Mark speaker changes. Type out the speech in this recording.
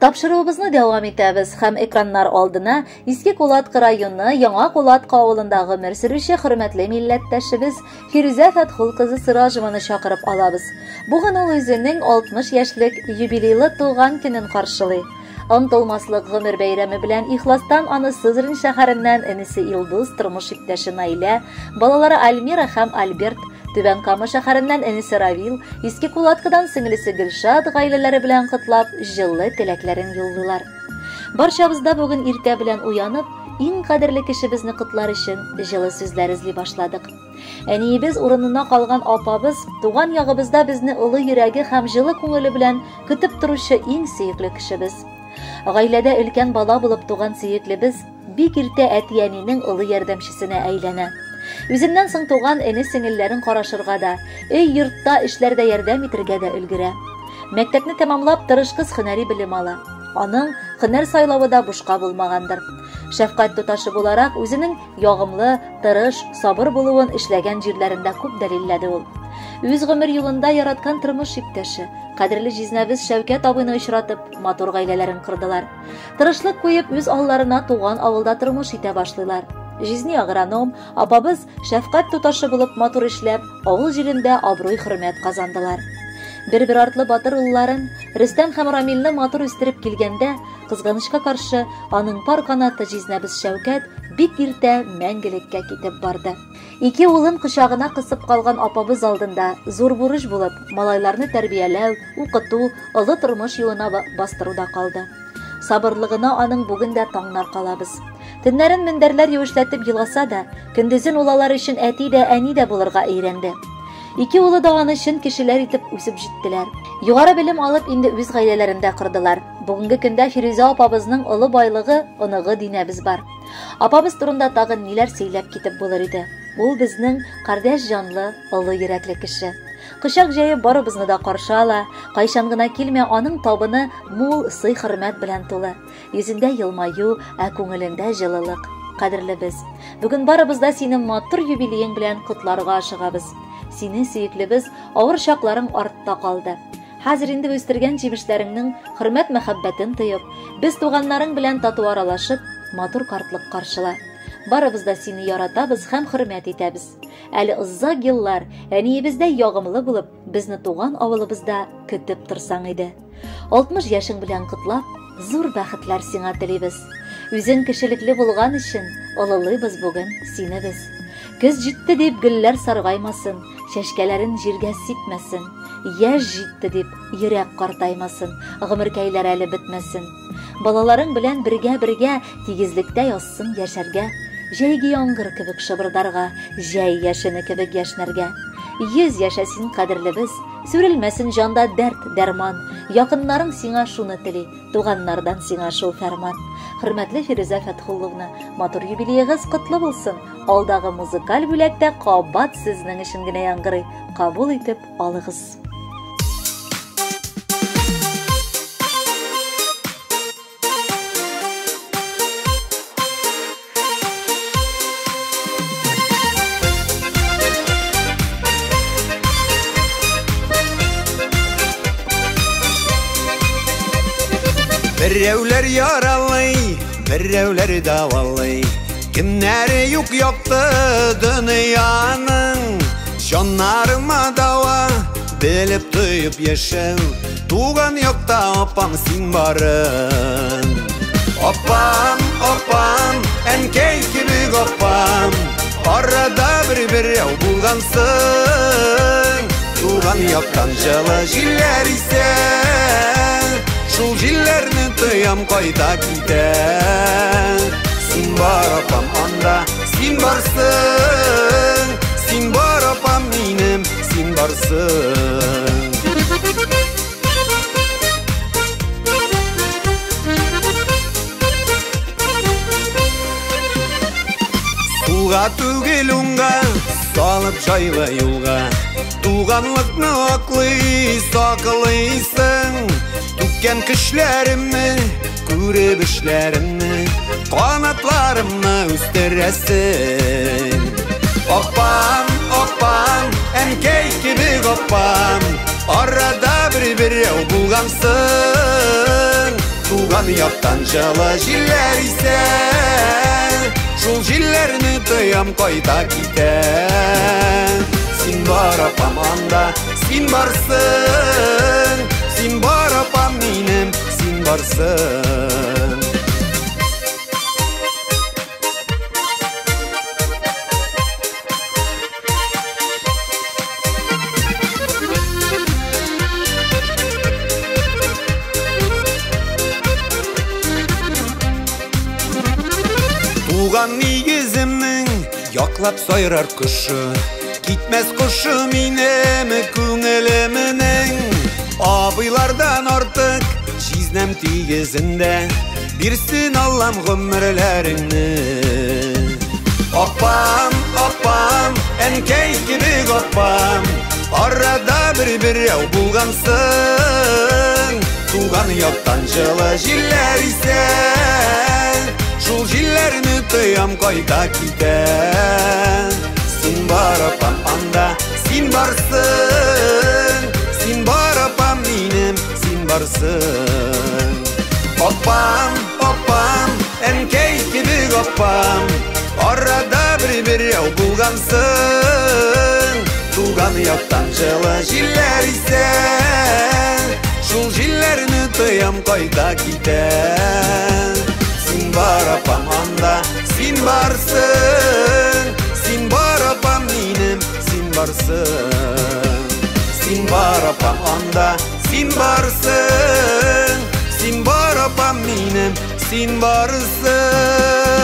Speaker 1: Тапшыруыбызны дәвам итәбез һәм экраннар алдына Иске Кулаткы районы Яңа Кулаткы авылында гомер сөрүче хөрмәтле милләттәшебез Фирүзә Фәтхул кызы Сыражеваны чакырып алабыз. Бүген ул үзенең 60 яшьлек юбилейлы туган көнен каршылый. Онытылмаслык гомер бәйрәме белән ихластан аны Сызрань шәһәреннән энесе Илдус, тормыш иптәше Наилә, балалары Альмира һәм Альберт, Түбән Кама шәһәреннән энесе Равил, Иске Кулаткыдан сеңлесе Гөлшат гаиләләре белән котлап, җылы теләкләрен юллыйлар. Барчабыз да бүген иртә белән уянып, иң кадерле кешебезне котлар өчен җылы сүзләр эзли башладык. Әниебез урынына калган апабыз туган ягыбызда безне олы йөрәге һәм җылы күңеле белән көтеп торучы иң сөекле кешебез. Гаиләдә өлкән бала булып туган сөеклебез бик иртә әти-әнинең олы ярдәмчесенә әйләнә. Үзеннән соң туган эне-сеңелләрен карашырга да, өй-йортта эшләрдә ярдәм итергә дә өлгерә. Мәктәпне тәмамлап, тырыш кыз һөнәри белем ала. Аның һөнәр сайлавы да бушка булмагандыр. Шәфкать туташы буларак, үзенең ягымлы, тырыш, сабыр булуын эшләгән җирләрендә күп дәлилләде ул. Үз гомер юлында яраткан тормыш иптәше, кадерле җизнәбез Шәүкәт абыйны очратып, матур гаиләләрен кордылар. Тырышлык куеп, үз алларына туган авылда тормыш итә башлыйлар. Җизни агроном, апабыз шәфкать туташы булып матур эшләп, авыл җирендә абруй-хөрмәт казандылар. Бер-бер артлы батыр улларын, Рөстәм һәм Рамилне матур үстереп килгәндә, кызганычка каршы, аның пар канаты җизнәбез Шәүкәт бик иртә мәңгелеккә китеп барды. Ике улын кочагына кысып калган апабыз алдында зур бурыч булып, малайларны тәрбияләү, укыту, олы тормыш юлына бастыру да калды. Сабырлыгына аның бүген дә таңнар калабыз. Төннәрен мендәрләр юешләтеп еласа да, көндезен ул алар өчен әти дә, әни дә булырга өйрәнде. Ике улы да аны чын кешеләр итеп үсеп җиттеләр. Югары белем алып, инде үз гаиләләрендә кордылар. Бүгенге көндә Фирүзә апабызның олы байлыгы, оныгы Динәбез бар. Апабыз турында тагын ниләр сөйләп китеп булыр иде. Ул безнең кардәш җанлы, олы йөрәкле кеше. Кочак җәеп барыбызны да каршы ала, кайчан гына килмә, аның табыны мул сый-хөрмәт белән тулы. Йөзендә елмаю, ә күңелендә җылылык. Кадерлебез, бүген барыбыз да сине матур юбилеең белән котларга ашыгабыз. Сине, сөеклебез, авыр чакларың артта калды. Хәзер инде үстергән җимешләреңнең хөрмәт-мәхәббәтен тоеп, без туганнарың белән тату аралашып, матур картлык каршыла. Барыбыз да сине яратабыз һәм хөрмәт итәбез. Әле озак еллар әниебездәй ягымлы булып, безне туган авылыбызда көтеп торсаң иде. 60 яшең белән котлап, зур бәхетләр сиңа телибез. Үзең кешелекле булган өчен олылыйбыз бүген сине без. Көз җитте дип гөлләр саргаймасын, чәчкәләрен җиргә сипмәсен. Яшь җитте дип йөрәк картаймасын, гомеркәйләр әле бетмәсен. Балаларың белән бергә-бергә тигезлектә язсын яшәргә. Җәйге яңгыр кебек шыбырдарга, җәй яшене кебек яшьнәргә. 100 яшә син, кадерлебез, сүрелмәсен җанда дәрт, дәрман. Якыннарың сиңа шуны тели, туганнардан сиңа шул фәрман. Хөрмәтле Фирүзә Фәтхулловна, матур юбилеегыз котлы булсын. Алдагы музыкаль бүләк тә кабат сезнең өчен генә яңгырый. Кабул итеп алыгыз.
Speaker 2: Берәүләр яралый, берәүләр дәвалый. Кемнәре юк якты дөньяның. Җаннарыма дава, белеп тоеп яшәү. Туган якта апам син барын. Апам, апам, әнкәй кебек апам. Арада бер-берәү булгансың. Туган яктан җылы җилләр исә, шул җилләрне тоям кайта китә. Син бар, апам, анда, син барсың. Син бар, апам, минем, син барсың. Сулга түгел уңга, салып җайлы юлга. Туганлыкны аклый, саклыйсың. Түккән көчләремне, күреп эшләремне, канатларымны үстерәсең. Апам, апам, әнкәй кебек апам. Арада бер-берәү булгансың. Туган яктан җылы җилләр исә, шул җилләрне тоям кайта китә. Син бар, апам, анда, син барсың, син бар, апам, минем, син барсың. Туган нигеземнең яклап сайрар кошы, китмәс кошы минем күңелемнең. Абыйлардан артык җизнәм тигезендә, бирсен Аллам гомерләреңне. Апам, апам, әнкәй кебек апам, арада бер-берәү булгансың. Туган яктан җылы җилләр исә, шул җилләрне тоям кайта китә. Син бар, апам, анда, син барсың, син бар, апам, минем, син барсың. Апам, апам, әнкәй кебек апам, арада бер-берәү булгансың. Туган яктан җылы җилләр исә, шул җилләрне тоям кайта китә. Син бар, апам, анда, син барсың, син бар, апам, минем, син барсың. Син бар, апам, анда, син барсың, син бар, апам, минем, син барсың.